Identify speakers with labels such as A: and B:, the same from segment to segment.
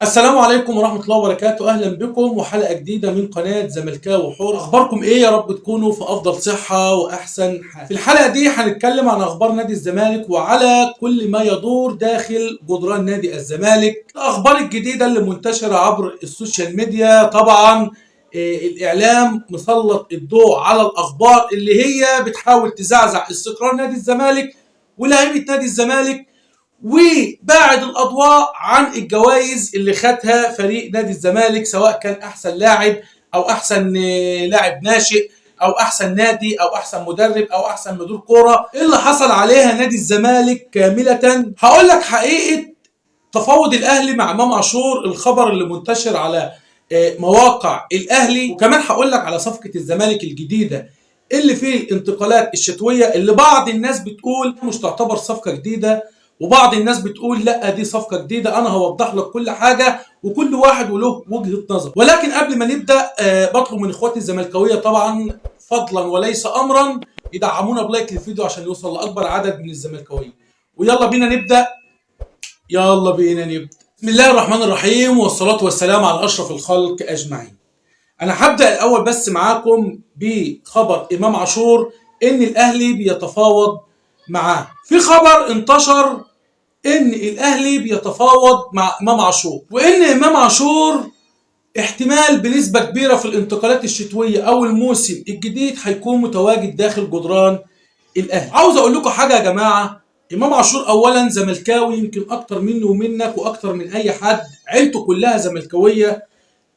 A: السلام عليكم ورحمة الله وبركاته. أهلا بكم وحلقة جديدة من قناة زملكاوي حر. أخباركم إيه؟ يا رب تكونوا في أفضل صحة وأحسن حال. في الحلقة دي هنتكلم عن أخبار نادي الزمالك وعلى كل ما يدور داخل جدران نادي الزمالك، الأخبار الجديدة اللي منتشرة عبر ال social media. طبعا الإعلام مسلط الضوء على الأخبار اللي هي بتحاول تزعزع استقرار نادي الزمالك ولاعيبة نادي الزمالك، وباعد الاضواء عن الجوائز اللي خدها فريق نادي الزمالك، سواء كان احسن لاعب او احسن لاعب ناشئ او احسن نادي او احسن مدرب او احسن مدير كورة، اللي حصل عليها نادي الزمالك كاملة. هقول لك حقيقة تفاوض الاهلي مع امام عاشور، الخبر اللي منتشر على مواقع الاهلي، وكمان هقول لك على صفقة الزمالك الجديدة اللي في الانتقالات الشتوية، اللي بعض الناس بتقول مش تعتبر صفقة جديدة وبعض الناس بتقول لا دي صفقة جديدة. انا هوضح لك كل حاجة وكل واحد وله وجهة نظر. ولكن قبل ما نبدأ بطلب من اخواتي الزملكاوية طبعا فضلا وليس امرا يدعمونا ب like للفيديو عشان يوصل لاكبر عدد من الزملكاوية. ويلا بينا نبدأ، يلا بينا نبدأ. بسم الله الرحمن الرحيم، والصلاة والسلام على اشرف الخلق اجمعين. انا هبدأ الاول بس معاكم بخبر امام عاشور ان الاهلي بيتفاوض معاه. في خبر انتشر ان الاهلي بيتفاوض مع امام عاشور، وان امام عاشور احتمال بنسبة كبيرة في الانتقالات الشتوية او الموسم الجديد هيكون متواجد داخل جدران الاهلي. عاوز اقول لكم حاجة يا جماعة، امام عاشور اولا زملكاوي يمكن اكتر مني ومنك واكتر من اي حد، عيلته كلها زملكاوية.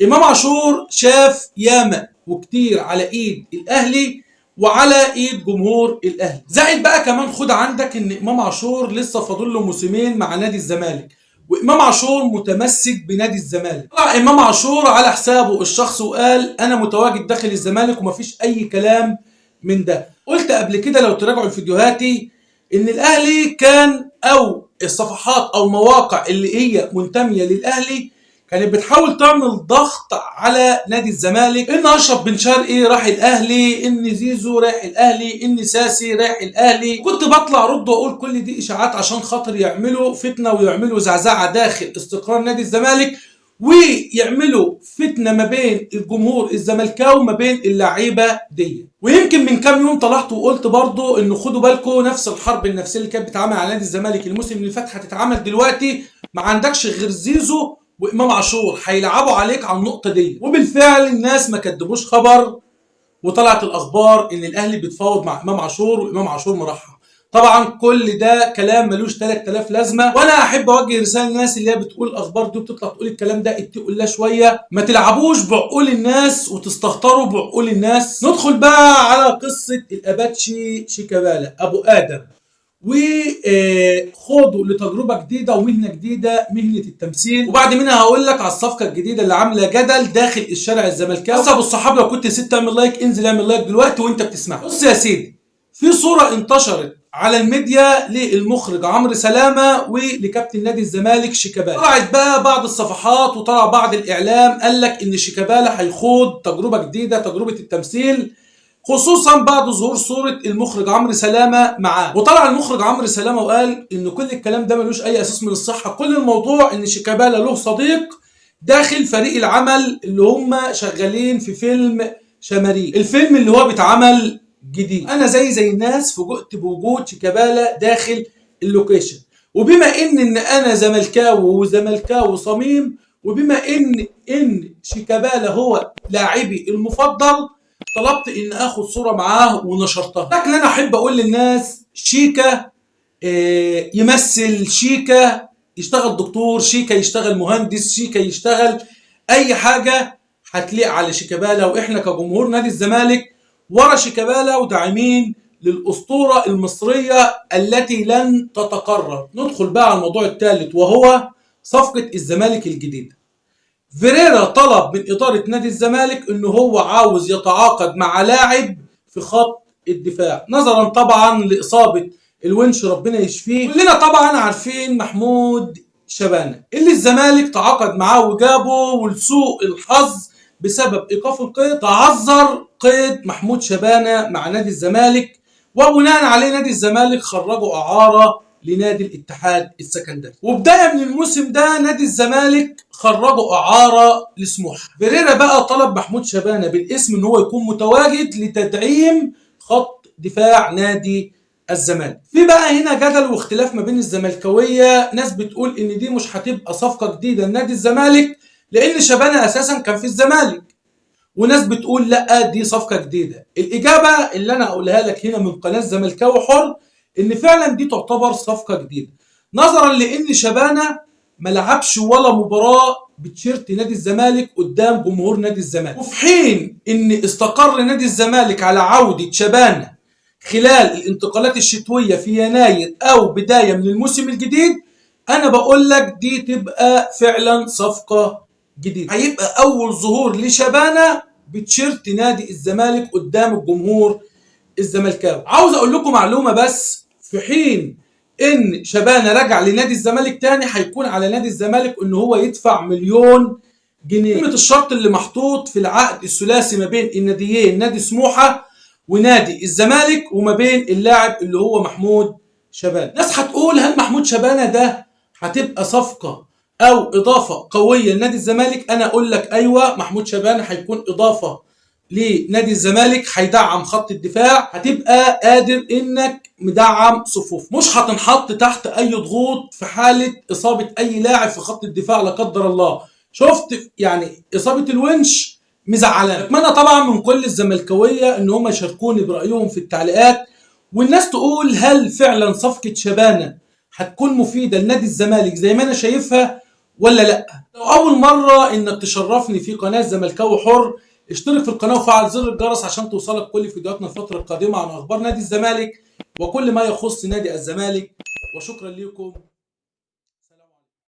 A: امام عاشور شاف ياما وكتير على ايد الاهلي وعلى ايد جمهور الاهلي. زائد بقى كمان خد عندك ان امام عاشور لسه فاضل له موسمين مع نادي الزمالك، وامام عاشور متمسك بنادي الزمالك. طلع امام عاشور على حسابه الشخصي وقال انا متواجد داخل الزمالك ومفيش اي كلام من ده. قلت قبل كده لو تراجعوا فيديوهاتي ان الاهلي كان او الصفحات او مواقع اللي هي منتميه للاهلي كانت بتحاول تعمل ضغط على نادي الزمالك، ان اشرف بن شرقي راح الاهلي، ان زيزو رايح الاهلي، ان ساسي رايح الاهلي. كنت بطلع رد واقول كل دي اشاعات عشان خاطر يعملوا فتنة ويعملوا زعزعة داخل استقرار نادي الزمالك، ويعملوا فتنة ما بين الجمهور الزملكاوي وما بين اللعيبة دي. ويمكن من كام يوم طلعت وقلت برضو ان خدوا بالكم نفس الحرب النفسية اللي كانت بتتعمل على نادي الزمالك الموسم اللي فات هتتعمل دلوقتي. ما عندكش غير زيزو وامام عاشور هيلعبوا عليك على النقطة دي. وبالفعل الناس ما كدبوش خبر، وطلعت الاخبار ان الاهلي بيتفاوض مع امام عاشور وامام عاشور مرحب. طبعا كل ده كلام ملوش 3000 لازمه. وانا احب اوجه رسالة للناس اللي هي بتقول الاخبار دي وبتطلع تقول الكلام ده، اتقوا الله شوية، ما تلعبوش بعقول الناس وتستهتروا بعقول الناس. ندخل بقى على قصة الاباتشي شيكابالا ابو ادم، وخوضوا لتجربة جديدة ومهنه جديدة، مهنة التمثيل. وبعد منها هقول لك على الصفقة الجديدة اللي عامله جدل داخل الشارع الزملكاوي. بص يا ابو الصحاب، لو كنت نسيت تعمل like انزل اعمل like دلوقتي وانت بتسمع. بص يا سيدي، في صوره انتشرت على الميديا للمخرج عمرو سلامه ولكابتن نادي الزمالك شيكابالا. طلعت بقى بعض الصفحات وطلع بعض الاعلام قال لك ان شيكابالا هيخوض تجربه جديدة، تجربه التمثيل، خصوصا بعد ظهور صورة المخرج عمرو سلامة معاه. وطلع المخرج عمرو سلامة وقال ان كل الكلام ده ملوش اي اساس من الصحة، كل الموضوع ان شيكابالا له صديق داخل فريق العمل اللي هم شغالين في فيلم شماريخ، الفيلم اللي هو بيتعمل جديد. انا زي الناس فوجئت بوجود شيكابالا داخل ال location، وبما ان انا زملكاوي وزملكاوي صميم، وبما ان شيكابالا هو لاعبي المفضل، طلبت ان اخد صورة معاه ونشرتها. لكن انا احب اقول للناس شيكا يمثل، شيكا يشتغل دكتور، شيكا يشتغل مهندس، شيكا يشتغل اي حاجة هتليق على شيكابالا. واحنا كجمهور نادي الزمالك ورا شيكابالا وداعمين للأسطورة المصرية التي لن تتكرر. ندخل بقى على الموضوع الثالث وهو صفقة الزمالك الجديدة. فيريرا طلب من إدارة نادي الزمالك إن هو عاوز يتعاقد مع لاعب في خط الدفاع، نظرا طبعا لإصابة الونش ربنا يشفيه. كلنا طبعا عارفين محمود شبانة اللي الزمالك تعاقد معاه وجابه، ولسوء الحظ بسبب إيقاف القيد تعذر قيد محمود شبانة مع نادي الزمالك، وبناء عليه نادي الزمالك خرجه إعارة لنادي الاتحاد السكندري. وبداية من الموسم ده نادي الزمالك خرجوا اعاره لسموحه. فيريرا بقى طلب محمود شبانه بالاسم ان هو يكون متواجد لتدعيم خط دفاع نادي الزمالك. في بقى هنا جدل واختلاف ما بين الزملكاويه، ناس بتقول ان دي مش هتبقى صفقة جديدة لنادي الزمالك لان شبانه اساسا كان في الزمالك، وناس بتقول لا دي صفقة جديدة. الاجابة اللي انا اقولها لك هنا من قناة زملكاوي حر ان فعلا دي تعتبر صفقة جديدة، نظرا لان شبانه ما لعبش ولا مباراة بتشيرت نادي الزمالك قدام جمهور نادي الزمالك، وفي حين ان استقر نادي الزمالك على عوده شبانه خلال الانتقالات الشتوية في يناير او بداية من الموسم الجديد. انا بقول لك دي تبقى فعلا صفقة جديدة، هيبقى اول ظهور لشبانه بتشيرت نادي الزمالك قدام الجمهور الزملكاوي. عاوز اقول لكم معلومة بس، في حين ان شبانه رجع لنادي الزمالك تاني هيكون على نادي الزمالك ان هو يدفع 1,000,000 جنيه، قيمة الشرط اللي محطوط في العقد الثلاثي ما بين الناديين نادي سموحه ونادي الزمالك وما بين اللاعب اللي هو محمود شبانه. ناس هتقول هل محمود شبانه ده هتبقى صفقة او اضافه قوية لنادي الزمالك؟ انا اقول لك ايوه، محمود شبانه هيكون اضافه لنادي الزمالك، هيدعم خط الدفاع، هتبقى قادر انك مدعم صفوف، مش هتنحط تحت اي ضغوط في حاله اصابه اي لاعب في خط الدفاع لا قدر الله. شفت يعني اصابه الونش مزعلان. اتمنى طبعا من كل الزملكاويه ان هم يشاركوني برايهم في التعليقات، والناس تقول هل فعلا صفقة شبانه هتكون مفيدة لنادي الزمالك زي ما انا شايفها ولا لا. لو اول مرة انك تشرفني في قناة زملكاوي حر، اشترك في القناة وفعل زر الجرس عشان توصلك كل فيديوهاتنا الفترة القادمة عن اخبار نادي الزمالك وكل ما يخص نادي الزمالك. وشكرا لكم.